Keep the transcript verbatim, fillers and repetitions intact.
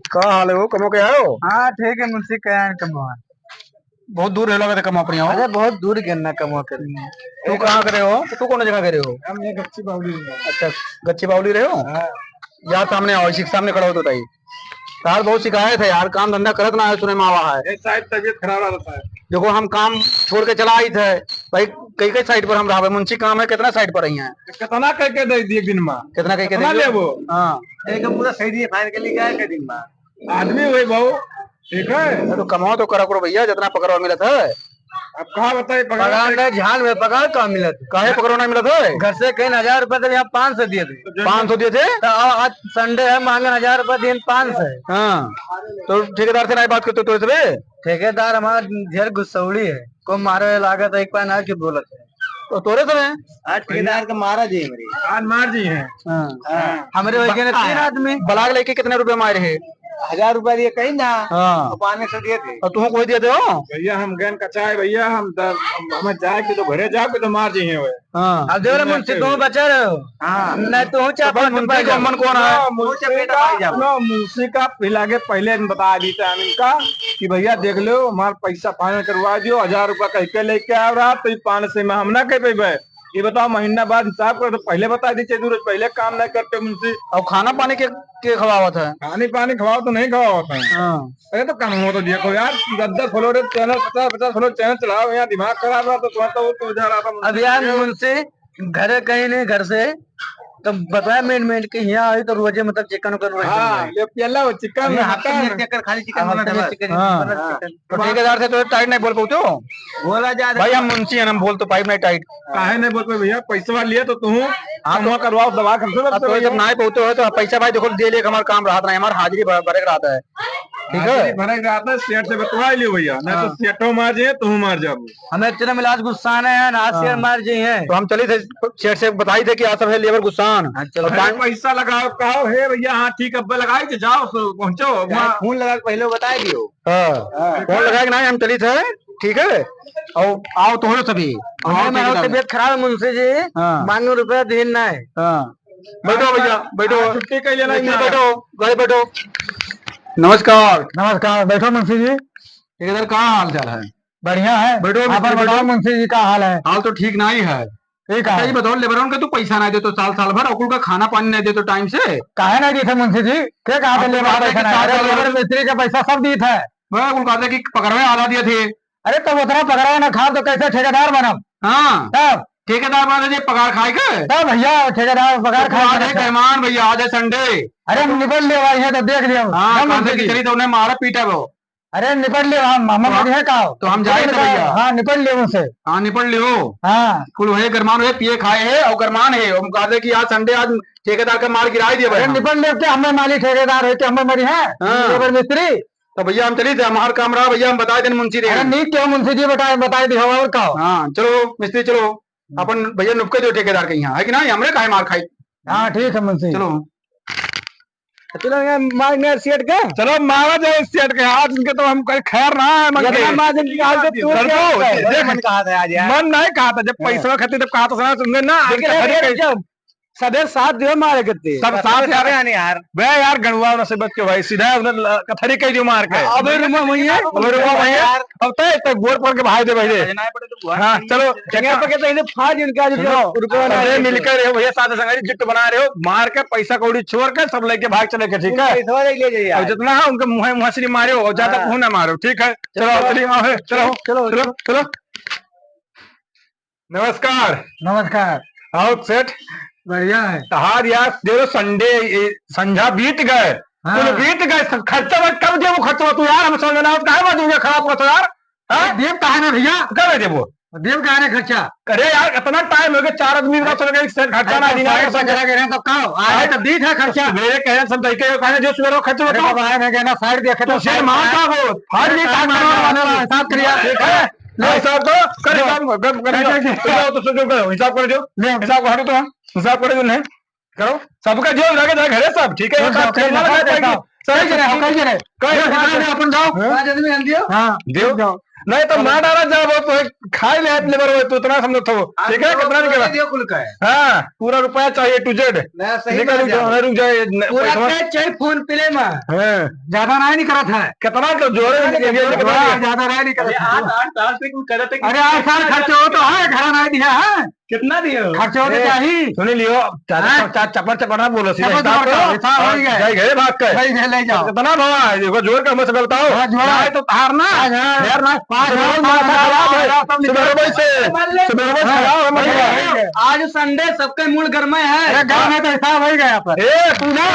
का हाल है हो, कमवा के आयो? हाँ, ठीक है मुंशी, कहाँ है कमवा? बहुत दूर है, लगत है कमवा अपनी आओ। अरे, बहुत दूर गए ना कमवा करे। तू कहाँ करे हो? तू कौन जगह करे हो? हम ये गच्ची बावली में। अच्छा, गच्ची बावली रहे हो? हाँ। यार, सामने आओ, इसी के सामने खड़ा हो तो ताई। यार, बहुत शिकायत है यार, काम धंधा करत ना है, सुने में आवा है। ए साहब, तबीयत खराब रहता है। देखो, हम काम छोड़ के चला आई थे भाई, कई कई साइड पर हम रहबे, मुंशी काम है, कितना साइड पर रही हैं? कितना कह के दे दिए दिन में? कितना कह के कितना दे दिए? लेबो? हाँ। एक पूरा सही दिए, फाइनली क्या है दिन में? आदमी वही बहु, ठीक है? तो कमाओ तो करा करो भैया, जितना पकड़वा मिलत है। अब कहाँ बताई, पकड़वा पकड़वा नहीं, झाल में पकड़ का मिलत है? काहे पकड़वा नहीं मिलत है? घर से कहीं हजार रुपया दे, यहाँ पाँच सौ दिए थे। तो जो पाँच सौ दिए थे? तो आ-, आज संडे है, मांगन हजार रुपया दिन पाँच सौ। हाँ, तो ठेकेदार से नहीं बात करते तो इसलिए? ठेकेदार हमारा ढेर गुस्सौली है, को मारे लागत है, एक पान आज के बोलत है। तो तोरे तो है। आज ठेकेदार के मारा जी हमरे। आज मार जी हैं। हाँ। हाँ। हमरे वही के ना तीन आदमी। ब्लाक लेके कितने रुपए मारे है? हजार रुपया दिए कहीं ना। हाँ। तो पाँच सौ दिए थे। और तुम कोई दिए थे हो? भैया हम गए कचाए भैया, हम द-, हम, हमें जाए के तो घरे जाओ के तो मार जी हैं वो। हाँ। अब देख रहे मुंशी, तुम बचा रहे हो। हाँ। नहीं तो हो तो चाहे भाई, मुंशी का मन कौन है? हाँ, मुंशी का, ना, मुंशी का पिला के पहले बता दी था हम इनका कि भैया देख लो, हमारा पैसा फाइनल करवा दियो, हजार रुपया कह के लेके आ रहा, तो ये पाँच सौ में हम ना कह पेबे। ये बताओ, महीना बाद हिसाब करो, तो पहले बता दी, चेदू रोज पहले काम नहीं करते मुंशी। और खाना पानी के, के खवावत है? खाने पानी खवाओ तो नहीं खवावत है। हाँ। अरे तो काम हो तो देखो यार, दस दस follower channel, पचास पचास follower channel चलाओ, यहाँ दिमाग खराब रहा तो तुम्हारा तो, तो जा रहा था मुंशी। अब यार मुंशी, घरे कहीं नहीं, घर से तो बताया मेन मेन के यहाँ आई तो रोजे मतलब chicken उकन रोज हाँ, बनवाए। ले पियला वो chicken अरे में हफ्ते में mutton। एक चक्कर खाली chicken हाँ, बनाते हफ्ते में बस। Chicken, हाँ। बस हाँ। Chicken। तो ठेकेदार से तो tight नहीं बोल पाते हो? बोला जा भाई, हम मुंशी हैं, हम बोल तो पाइब नहीं tight। काहे नहीं बोल पाए भैया? पैसा लिया तो तू हाँ, तो कमवा करवाओ, दवा कर दो अब तो भैया। जब नहीं पहुँचते हो तो पैसा भाई देखो दे ले, हमारा काम रहत नहीं, हमारा हाजिरी भर, भरे के रहत है। ठीक है? हाजिरी भरे के रहत है, सेठ से बतवा लियो भैया, नहीं तो हाँ। सेठो मार जाए, तू मार जाबो। हमें इतने में आज गुस्सा आना है ना, आज हाँ। सेठ मार जी हैं। तो हम चली थे सेठ से बताई थे कि आज सब है लेबर गुस्सान। हाँ, चलो। और अरे टाइम पैसा लगाओ, कहो, "हे भैया, हाँ ठीक, अब लगाई तो जाओ, सो पहुँचो।" चाहे वहाँ फोन लगा के पहले बताई दियो। हाँ। हाँ। फोन लगा के ना हम चली थे, ठीक है? और आओ तो हो सभी। और हमारे आओ में ठेकेदार। तबीयत खराब है मुंशी जी, हाँ। मांगो रुपया दीन ना है। हाँ। बैठो भैया, बैठो। हाँ, छुट्टी कर लेना बैठो, यहाँ। बैठो, गाड़ी बैठो। नमस्कार। नमस्कार, बैठो मुंशी जी। ठेकेदार, का हाल चाल है? बढ़िया है। बैठो, आप मिस्त्री, बताओ बैठो। मुंशी जी, का हाल है? हाल तो ठीक नहीं है। ठीक है। अच्छा, ये बताओ, लेबरन के तू पैसा नहीं देतो साल, साल भर, और कुल का खाना पानी नहीं देतो टाइम से? काहे नहीं दी थे मुंशी जी? के कहा थे आप तो लेबर कहते पैसा कि नहीं? साल अरे, भर लेबर मिस्त्री का पैसा सब दी थे। वह कुल कहते कि पकड़वे आधा दिए थे। अरे, तो उतना पकड़वे ना खाब तो कैसे ठेकेदार बनब? हाँ। तब? ठेकेदार बना दे, पगार खाए के? तब भैया, ठेकेदार पगार तो खाए आज है के। मेहमान भैया, आज है Sunday। अरे, हम निपट ले भाई, ये तो देख लियो। हाँ, हम कहते कि चली तो उन्हें मारा पीटा वो। अरे निपट लियो, हम, हम तो हम, बढ़िया का हो। तो हम जाए निपट थे भैया। हाँ, निपट लियो उनसे। हाँ, निपट लियो। हाँ। कुल वही गरमान है, पिए खाए है और गरमान है। हम कहते कि आज Sunday, आज ठेकेदार का मार गिराई दिया भाई अरे हम। निपट लियो, क्या हमें मालिक ठेकेदार है, क्या हमें मरी है? हाँ। लेबर मिस्त्री। तो भैया हम चली थे, हमार काम रहा भैया, हम बताए देन मुंशी रे। अरे नीक क्यों मुंशी जी बताए, बताए दियो और का हो? हाँ, चलो मिस्त्री चलो, अपन भैया नुपके दो ठेकेदार के यहाँ, है कि ना? हमरे काहे मार खाई? हाँ, ठीक है मुंशी। चलो। चलो यार, मार, मार सेठ के। चलो, मारा जाए सेठ के। आज इनके तो हम कहीं खैर ना है, मन इतना के। मार जिनकी आज तो तू कर क्या दो, होता है? देख, मन कहा था आज यार। मन नहीं कहा था, जब हाँ। पैसा खातिर तब कहा था, सुना, सुनने ना, आज लेकिन का यार, हर यार, कहीं जब सबे साथ दियो मारे करते। सब साथ सबे यार। साथ आने यार। बे यार, गणुआ उन्हें से बच के भाई, सीधा उन्हें ल-, कथरी कह दियो मार के। हाँ, अबे रुमा वही है। अबे रुमा वही है। यार। अब तय, तय गोड़ पर के भाई दे भाई दे। हाँ, चलो, चंगा पके तो इन्हें फाड़ इनका जो सुनो, रुपया ना अरे है। मिलकर रहे हो भैया, साथ संग जिट बना रहे हो, मार के पैसा कौड़ी छोड़ के सब लेके भाग चले के, ठीक है? पैसा ले ले जाइए। और जितना है उनके मुँह, मुँह से मारो और ज्यादा हाँ। मुँह ना मारो, ठीक है? चलो, चलो। चलिए, आओ, है, चलो, चलो, चलो, चलो। चलो। नमस्कार। नमस्कार। आओ सेठ। बढ़िया है। तहार यार, देखो Sunday, ये संझा बीत गए, हाँ। कुल बीत गए, सब खर्चा बस कब देबो खर्चा तू यार, हम समझ ना आवत, काहे बात मुझे खराब करत हो यार? हाँ? देब काहे ना भैया? कब देबो? देब काहे ना खर्चा? अरे यार, इतना टाइम हो गया, चार आदमी इतना अरे, चल गए, एक सेठ खर्चा अरे ना तो दिया, साढ़े पाँच हजार के रहे तो का हो? आए हाँ? तो दी था खर्चा। मेरे कहे सब तरीके से, कहे जो सुबह खर्चा अरे बताओ। तो भाई, मैं कहना साइड देखे तो तो सेठ साइड मान है। का हो? फाड़ भी अरे काट टाइम मारने वाला है, हिसाब करिया। ठीक है? लो। हिसाब करो, कर लो। हिसाब, कर, कर लो। कर, कर, कर। तो जाओ, तो सोचो, करो, हिसाब कर दो। ले। हिसाब को हटो तो, हिसाब कर दो, नहीं। करो, सबका जो लगे जाए घरे सब, ठीक है? कौन सा? कौन सा? कौन सा? कई जने, कई जने। कई जने, अपन जाओ। हाँ? पाँच आदमी हम दियो। हाँ, दियो। जाओ। नहीं तो मार डाला जाए, वो तो खाए ले लेबर, वो तो उतना समझत हो। ठीक है, कितना निकला? दियो कुल का है। हाँ, पूरा रुपया चाहिए to Z। नहीं, सही निकल बात है। रुक जाए, न-, पूरा पैसा cash चाहिए, PhonePe में। हाँ। ज्यादा नहीं निकलत है। कितना तो जोड़े, कितना ये, ये निकलत है? कितना हाँ, ज्यादा नहीं निकलत है। आठ, आठ साल से कुल करत है कि अरे, आठ साल खर्च हो तो है, घर नहीं दिया है। कितना दियो? खर्च हो तो ए, चाहिए। सुन लियो, चाचा, हाँ? चाचा, चपर चपर ना बोलो, सीधा चपर हिसाब चपर करो। करो, हिसाब और हो गया। जाई घरे भाग के। जाई घरे ले जाओ। कितना भवा है? देखो, जोड़ के हमसे बताओ। हाँ, जोड़ा। जाए तो तार ना। हाँ, हाँ। यार ना। पाँच सुबह हजार, माथा पाँच खराब है। हजार, सब निकल सुबह भाई से। मान ले। सुबह भाई हाँ, खराब है, मान ले। आज Sunday, सबके मूड गरमे है। अरे, गरम है तो हिसाब हो ही गया पर। ए, तू ना।